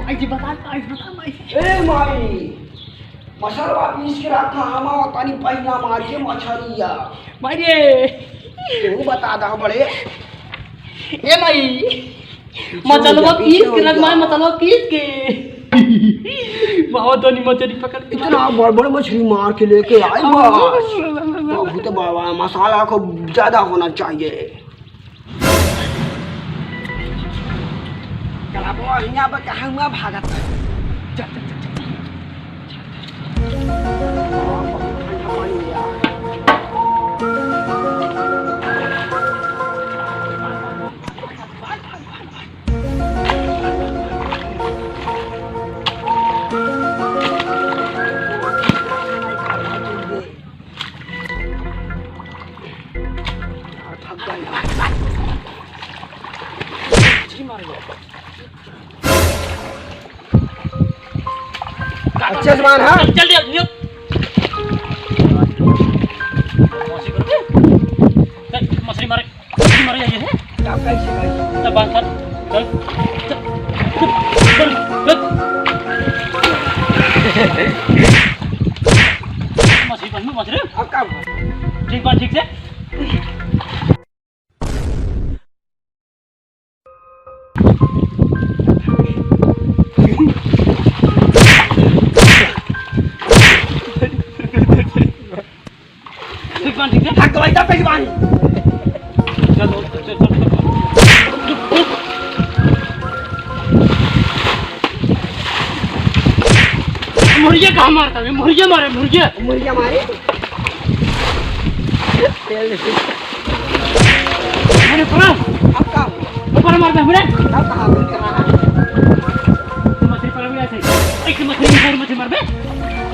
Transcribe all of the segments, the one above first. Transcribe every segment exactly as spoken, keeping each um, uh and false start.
माई जी, बता, माई, बता, माई। ए माई, मसलवा पीस के रखा, हम आवतानी पहिला मार के मछरिया। माई रे। तू बता दा बड़े। ए माई, मसलवा पीस के रख, माई, मसलवा पीस के। बाबा, तनी मछरी पकड़ के इतना बड़ बड़ मछरी मार के लेके आई बस। बहुत बड़ा मसाला खूब ज्यादा होना चाहिए। चला बा, हियाँ बा, कहाँ हुआ भागत है? चल, चल, चल, चल, चल। ठंडा पानी है यार। अच्छे से बांध, हाँ? चल, चल, चल, नियो। मछरी मारे। मछरी मारे जाइए, हैं? तब कैसे, कैसे? तब बांध, चल, चल, चल, चल, चल। मछरी बांध, मछरी। अब का हुआ? ठीक बांध, ठीक से। ठीक बांध, ठीक से। भाग गवाई, तब कैसे बांध? चल, चल, चल, चल, चल। मुर्गे कहाँ मारता है? मुर्गे मारे, मुर्गे। मुर्गे मारे। अरे, पकड़। अब का? ऊपर मार दे, हमरे। अब कहाँ? मछली पकड़, ऐसे। ऐसे मछली, ऊपर मछली मार बे।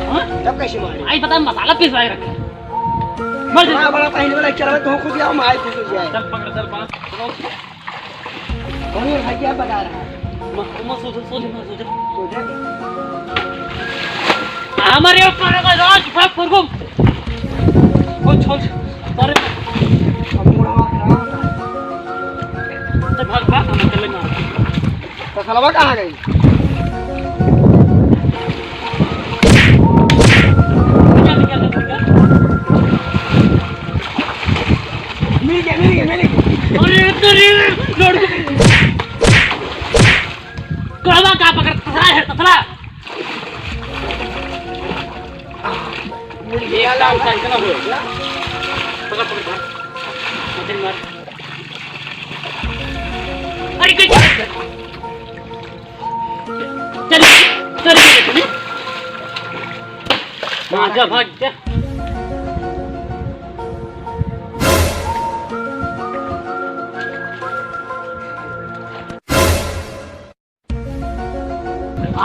हाँ? तब कैसे मारे? आई पता है, मसाला पीस भाई रखे। मर जा। बड़ा, बड़ा पहले वाला चला, तो खुश जाओ, माय खुश हो जाए। चल पकड़, चल पकड़। चलो। अरे भैया बता रहा है। म-, म-, सोच, सोच, म-, सोच। सोच। हमारे ऊपर का राज भाग फुरगुम। ओ छोड़, अरे। अब मुड़ा खड़ा होता है। तो भाग, भाग, हम चले ना। तो सलवा कहाँ गई? मिल गया, मिल गया, मिल गया। अरे, तेरी लड़की। कहवा का पकड़, तसला है, तसला। मुर्गिया लाल का इतना हो। पकड़, पकड़, पकड़। मछली मार। अरे, कहीं चल, चल, चल, चल। भाग जा, भाग जा।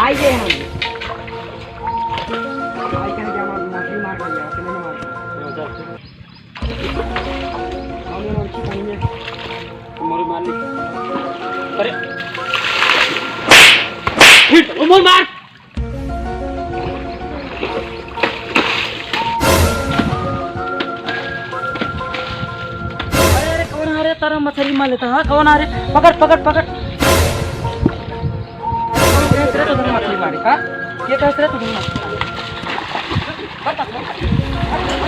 आई गए हम। आई कहे कि हमार मछली मार गया, अपने ने मार दिया। हमने मछली पानी में। मोर मार ली। अरे। फिर तो मोर मार। अरे, अरे, कौन आ रे? तारा मछली मार लेता, हाँ? कौन आ रे? पकड़, पकड़, पकड़। ये कैसे रे तू मछली मारी, हाँ? ये कैसे रे तू मछली मारी?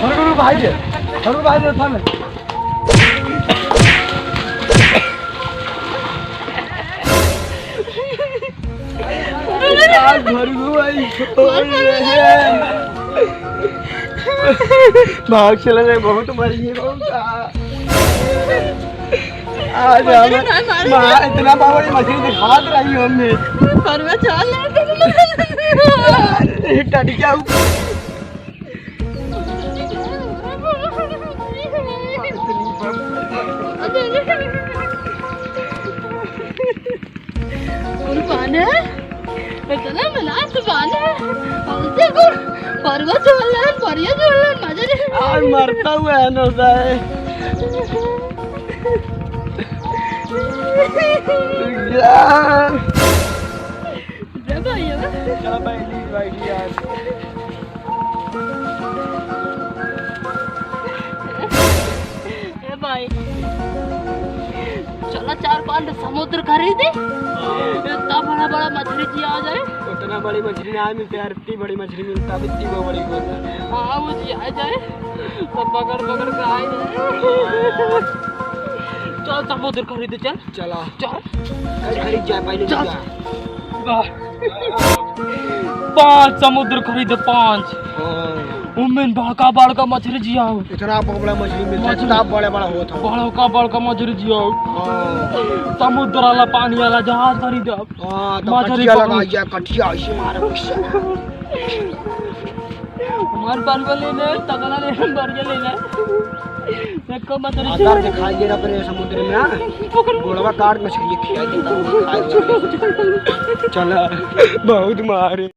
हरुण भाई रे, हरुण भाई रे, थामे। आज भर गो आई छोड़ रहे। भाग चला रे, बहुत मरी है, बहुत। आज मारे हम ना, मारे माँ ना। इतना बावड़ी मछली दिखात रही हमने। परवा चाल। एक टटिया। कुर्बान है, इतना मिला कुर्बान है। हमसे कुर-, परवा छोड़ ले, परिया छोड़ ले, मजा ले। आज मरता हुआ है नौसा है। यार। जा भाई, अब। चला भाई, ली भाई, ली यार। ए भाई, चल चार पाँच समुद्र खरीदे, इतना बड़ा बड़ा मछरी जी आ जाए। उतना बड़ी मछरी ना मिलते यार, इतनी बड़ी मछरी मिलता, इतनी वो बड़ी होता। हाँ, वो जी आ जाए, तो पकड़ पकड़ के आए जाए। चल समुद्र खरीदे, चल। चला। चल। कल खरीद जाए, पहले चल। जा। वाह। पाँच समुद्र खरीदे, पाँच। हाँ। उमेन बड़का बड़का मछरी जियाओ। इतना बड़ा मछली मिलता है, मछली। इतना बड़ा बड़ा होता है। बड़का बड़का मछरी जियाओ। हाँ। समुद्र वाला, पानी वाला जहाज खरीदे। हाँ, तो मछली कटिया पकड़। लगा जा, कटिया ऐसे मारो। हमार बरुआ ले ले, तगड़ा ले ले, बरुआ ले ले। देखो मछली आधा से। दिखाई दे रहा पर समुद्र में, हाँ? पकड़। गोड़वा काट मछली खिया देता हूँ, खाए चले। चला, बहुत मारे।